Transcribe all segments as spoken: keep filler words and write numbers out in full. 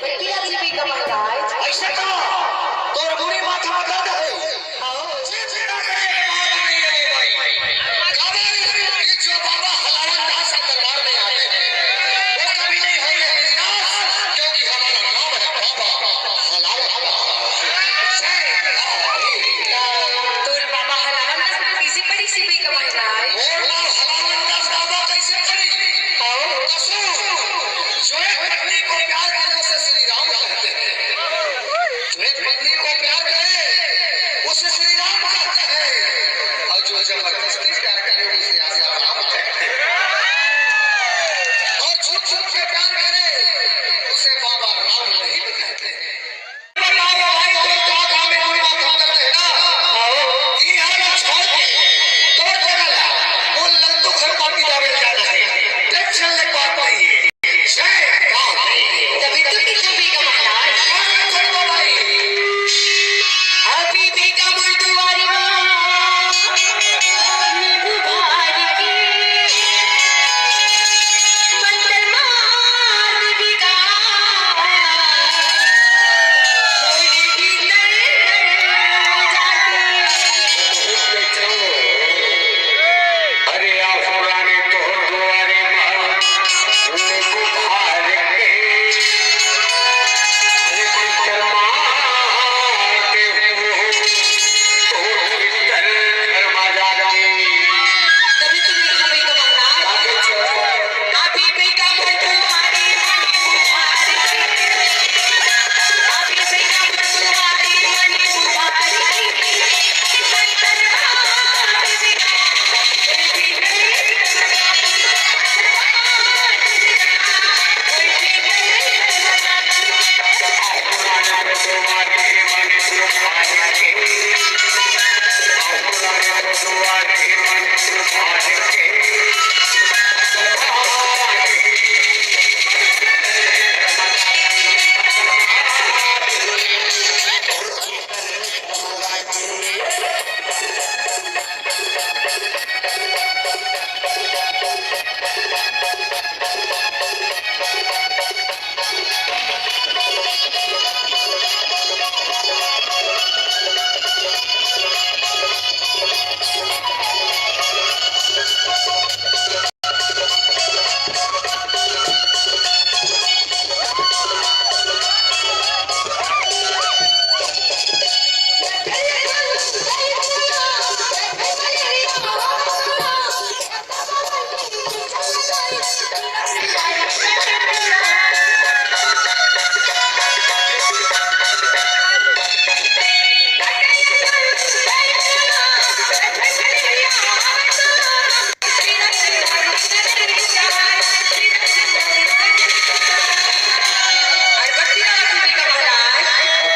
पीला पीपी का महाराज। ऐसे का? तोर बुरी माथा में दर्द है। आओ। चिंता करे के बात नहीं है रे भाई। काबर कि जो बाबा हलावन दास के दरबार में आते हैं, वो कभी नहीं होते हैं निराश, क्योंकि हमारा नाम है बाबा हलावन दास। जय राधे। तोर बाबा हलावन दास में कैसे पड़ी सिपी का महाराज? मोर नाम हलावन दास बाबा कैसे पड़ी? आओ। असुर, जो एक पत्नी को प्यार करे, उसे श्री राम कहते हैं। जो एक पत्नी को प्यार करे, उसे श्री राम कहते हैं। और जो जबरदस्ती प्यार करे, उसे आसाराम कहते हैं। और छुप छुप के प्यार करे, उसे बाबा राम रहीम कहते हैं। बताओ भाई, तोर का काम है, कोई बात हम करते हैं ना? आओ। ई हाल छोड़ के तोर जगह ला, वो लत्तू घर पार्टी जावे जाना है। टेंशन ले बात नहीं है। जय राधे। तभी तो पीछे भी कमाना है। अभी भी कमल तुम्हारी माँ, नींबू भारी की।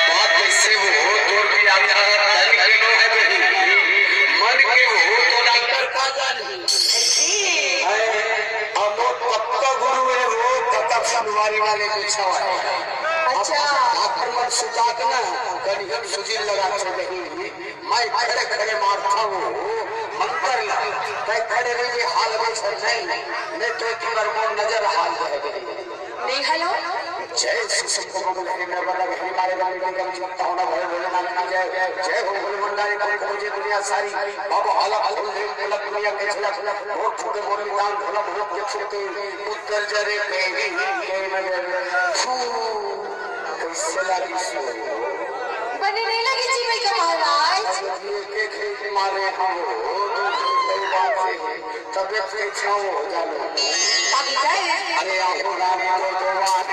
बात कैसे वो हो, तोर भी आधा तन के नो है बहिनी, मन के वो तो डॉक्टर का जानी। हैं? अब वो पक्का गुरु है, वो कथक संगवारी वाले बिछावा है। अच्छा। डॉक्टर मन सुता के ना, कनिहन सुजिल लगा के बहिनी, मैं खड़े खड़े मारता हूँ मंत्र ला, तै खड़े रहिए, हाल में सर नहीं, मैं तो एक बार मोर नजर हाल रह गई। नहीं, हेलो। जय शिव शंभो बम लहरी नर्मदा बहरी मारे रानी निगम जीवता होना भोले भोलेनाथ की जय। जय हो भोले भंडारी को खोजे दुनिया सारी, बाबा आला फूल दे पलक दुनिया के झलक, मोर फूटे मोर निदान भोला भोला के फूटे, उत्तर जरे तेरी के नजर फू। कैसे लगी सो? बने नहीं लगी जी भाई का महाराज। ये के खेत मारे हम, तबियत कैसा हो जानो? अभी जाए। अरे आओ राम को दो बार।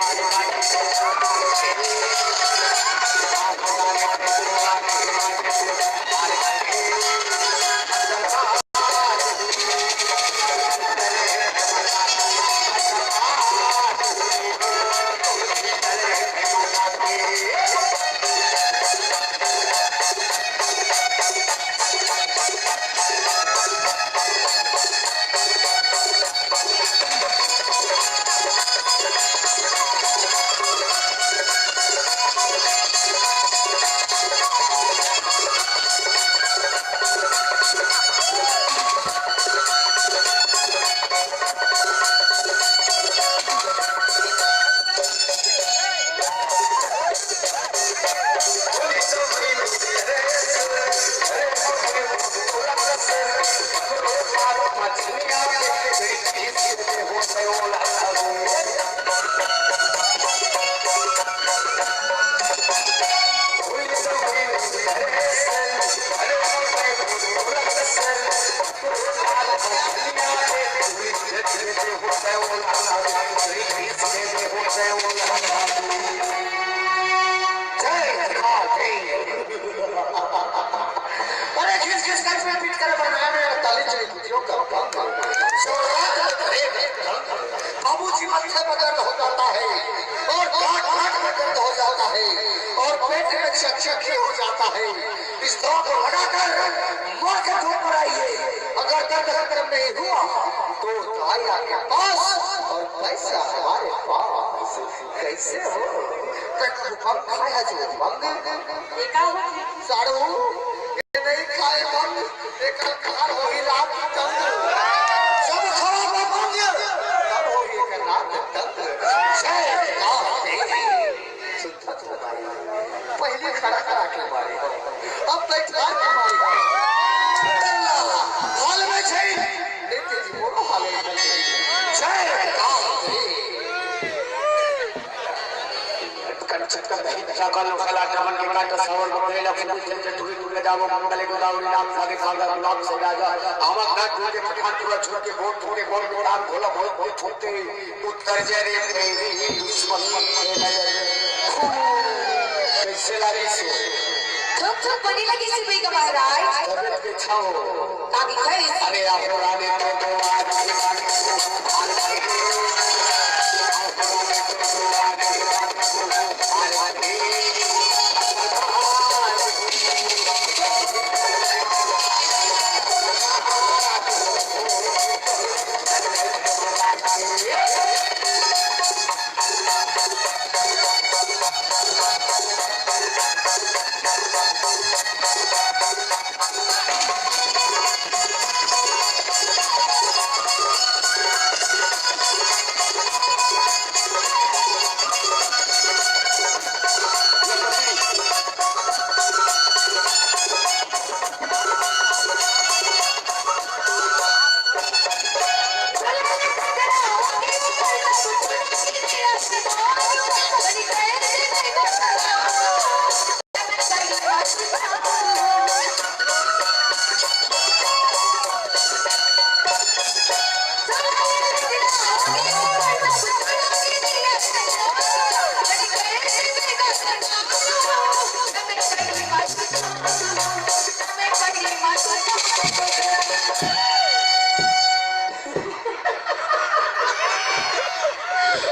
अरे घिस घिस कर में पीट कर बनाने वाला ताली चली कुतियों का भंग। शिवरात में करेगा भंग। बाबूजी माथे में दर्द हो जाता है और गांठ गांठ में दर्द हो जाता है और पेट में चकचकी हो जाता है। इस दवा को लगाकर मौत के धूप पर आइए। अगर दर्द खत्म नहीं हुआ तो दवाई आपके पास और पैसा हमारे पास। कैसे हो? कट भंग खाया जो भंग। ये का होथे? साढ़ू, ये नहीं खाए भंग, एकर कार होही रात तंग। जब खवा भंग, तब होही एकर रात तंग। जय राम देवी। सुनत हो भाई, पहले खड़ा करा के मारे, अब बैठा के मारे। डल्ला, हाल में छै, लेते जी बोलो हाल में छै। जय राम देवी। कन चक्कर दही चक्कर लोकल आक्रमण के काट सावर बकरे लक्ष्मी चंद्र तुरी तुरी जावो मंगले गोदावरी नाम सागे सागर गुलाब से राजा। आमक नाथ टूटे पठान पूरा छोड़ के बोल टूटे बोल गोदाम खोला बोल बोल छूटे। उत्तर जय रे मेरे ही दुश्मन। कैसे लागिस? थुक थुक बनी लगिस बेगा महाराज। तबियत के छाओ। काबिल है। अरे आप रानी तो, तो आज ही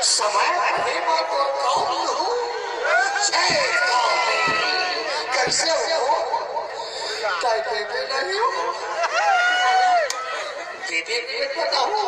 समय पढ़े मा तोर काम हूँ। जय राम। कैसे हो? काय देवे नहीं हो? देवे भी नहीं पता हो।